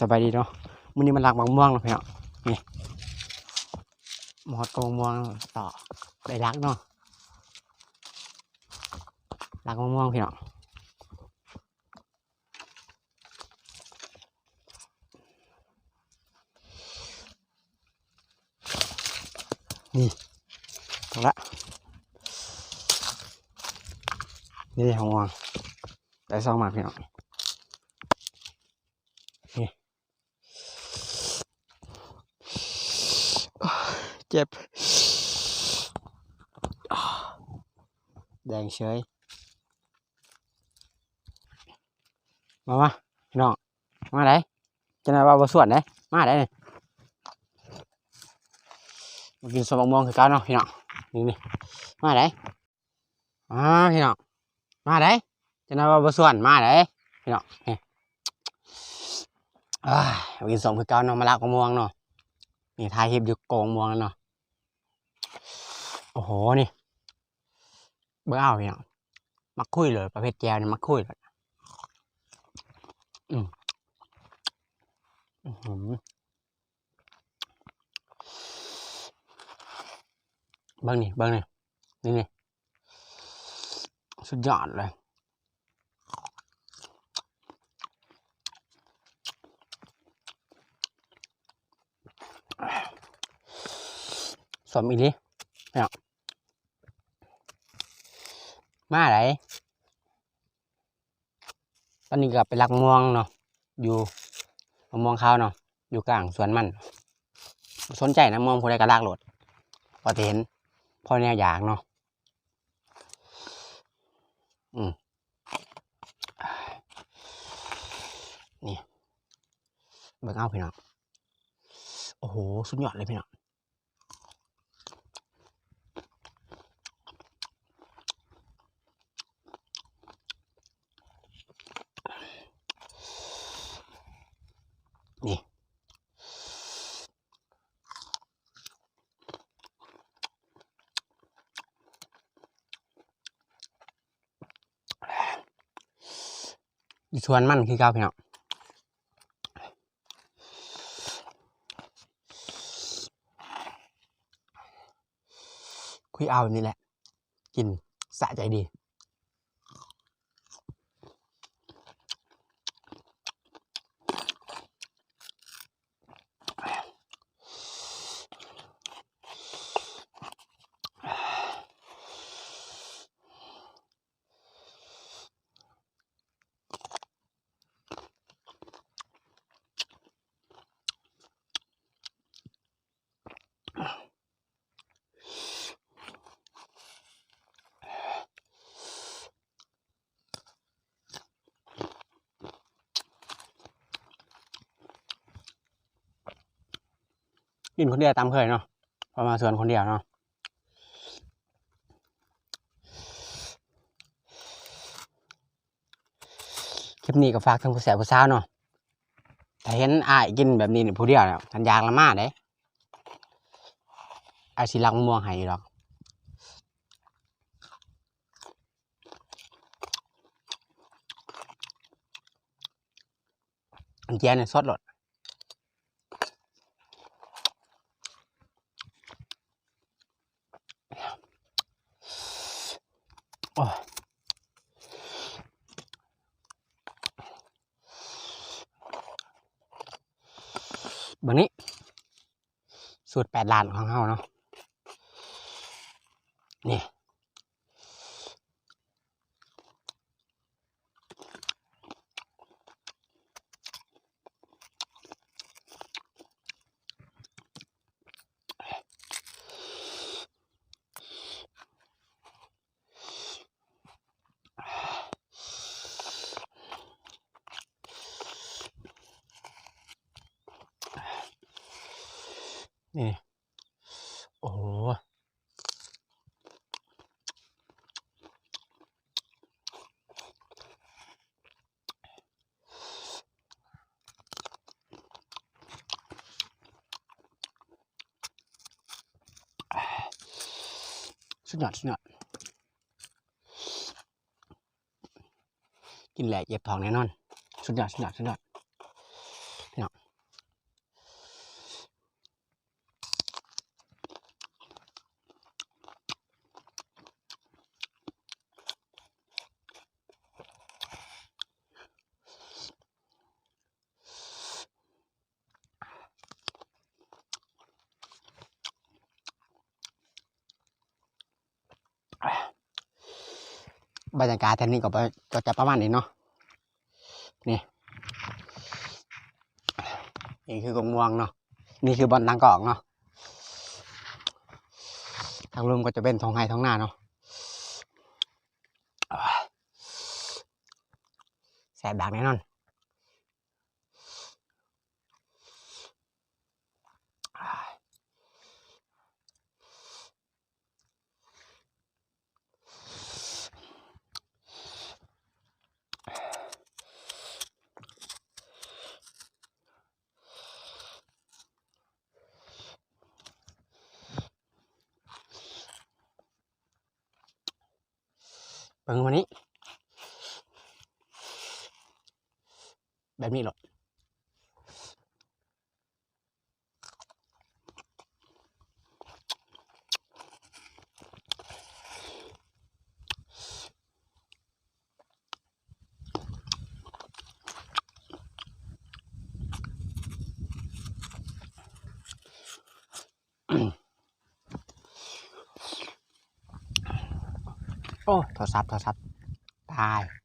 ສະບາຍດີເນາະ ມື້ນີ້ມາລັກໝາກມ່ວງເນາະພີ່ນ້ອງ. ນີ້ ມາຮອດກໍໝາກມ່ວງຕໍ່ ໄດ້ລັກເນາະ ລັກໝາກມ່ວງພີ່ນ້ອງ. ນີ້ ເອົາລະ ນີ້ຂອງຫວານ ໄດ້ສອງໝາກພີ່ນ້ອງ. ນີ້ ເຈັບ ແດງເສີຍ. ມາ ມາ ພີ່ນ້ອງ ມາໄດ໋ ຈັກໜ້ອຍວ່າບໍ່ຊວນເດ້ ມາໄດ໋ ມາກິນສົ້ມໝາກມ່ວງຄືເກົ່າເນາະພີ່ນ້ອງ. ນີ້ໆ ມາໄດ໋ ມາພີ່ນ້ອງ ມາໄດ໋ ຈັກໜ້ອຍວ່າບໍ່ຊວນ ມາໄດ໋ພີ່ນ້ອງ. ນີ້ ອ້າຍ ມາກິນສົ້ມຄືເກົ່າເນາະ ມາລັກໝາກມ່ວງເນາະ. ນີ້ ຖ່າຍຄລິບຢູ່ກົກໝາກມ່ວງເນາະ. ໂອ້ໂຫ ນີ້ ເບິ່ງເອົາພີ່ນ້ອງ ໝາກຄຸຍເລີຍ ປະເພດແຈ່ວນີ້ໝາກຄຸຍເລີຍ. ອືມ ອືຫື ເບິ່ງນີ້ ເບິ່ງນີ້ ນີ້ໆ ສຸດຍອດເລີຍ. ສົ້ມອີ່ຫຼີເນາະ ມາໄດ໋. ຕອນນີ້ກໍໄປລັກມ່ວງເນາະ ຢູ່ໝາກມ່ວງຂາວເນາະ ຢູ່ກາງສວນມັນ. ບໍ່ສົນໃຈນະ ມ່ວງຜູ້ໃດກໍລັກໂລດ ພໍແຕ່ເຫັນ ພໍແນວຢາກເນາະ. ອືມ ນີ້ ເບິ່ງເອົາພີ່ນ້ອງ. ໂອ້ໂຫ ສຸດຍອດເລີຍພີ່ນ້ອງ. ນີ້ ຢູ່ສວນມັນຄືເກົ່າພີ່ນ້ອງ. ຄຸຍເອົານີ້ແຫຼະ ກິນສະໃຈດີ. ກິນຄົນດຽວຕາມເຄີຍເນາະ ເພາະມາສວນຄົນດຽວເນາະ. ຄລິບນີ້ກໍຝາກເຖິງຜູ້ແຊບຜູ້ສາວເນາະ ຖ້າເຫັນອ້າຍກິນແບບນີ້ນີ້ຜູ້ດຽວນະ ຄັນຢາກລະມາເດ້ ອ້າຍຊິລັກໝາກມ່ວງໃຫ້ຢູ່ດອກ. ອັນແຈ່ວນີ້ສົດໂລດ. ໂອ້ຍ ບາດນີ້ ສູດແປດລ້ານຂອງເຮົາເນາະ ນີ້. ນີ້ ໂອ້ໂຫ ສຸດຍອດ ສຸດຍອດ. ກິນແລ້ວເຈັບທ້ອງແນ່ນອນ. ສຸດຍອດ ສຸດຍອດ ສຸດຍອດ ພີ່ນ້ອງ. ບັນຍາກາດແຖວນີ້ກໍປະ ກໍຈະປະມານນີ້ເນາະ. ນີ້ ນີ້ຄືກົກມ່ວງເນາະ, ນີ້ຄືບ່ອນຕັ້ງກ້ອງເນາະ. ທາງລຸ່ມກໍຈະເປັນທົ່ງໄຮ່ທົ່ງນາເນາະ. ແຊບດາກແນ່ນອນ. ເບິ່ງມານີ້ ແບບນີ້ໂລດ. ໂອ້ ໂທລະສັບ ໂທລະສັບ ຕາຍ.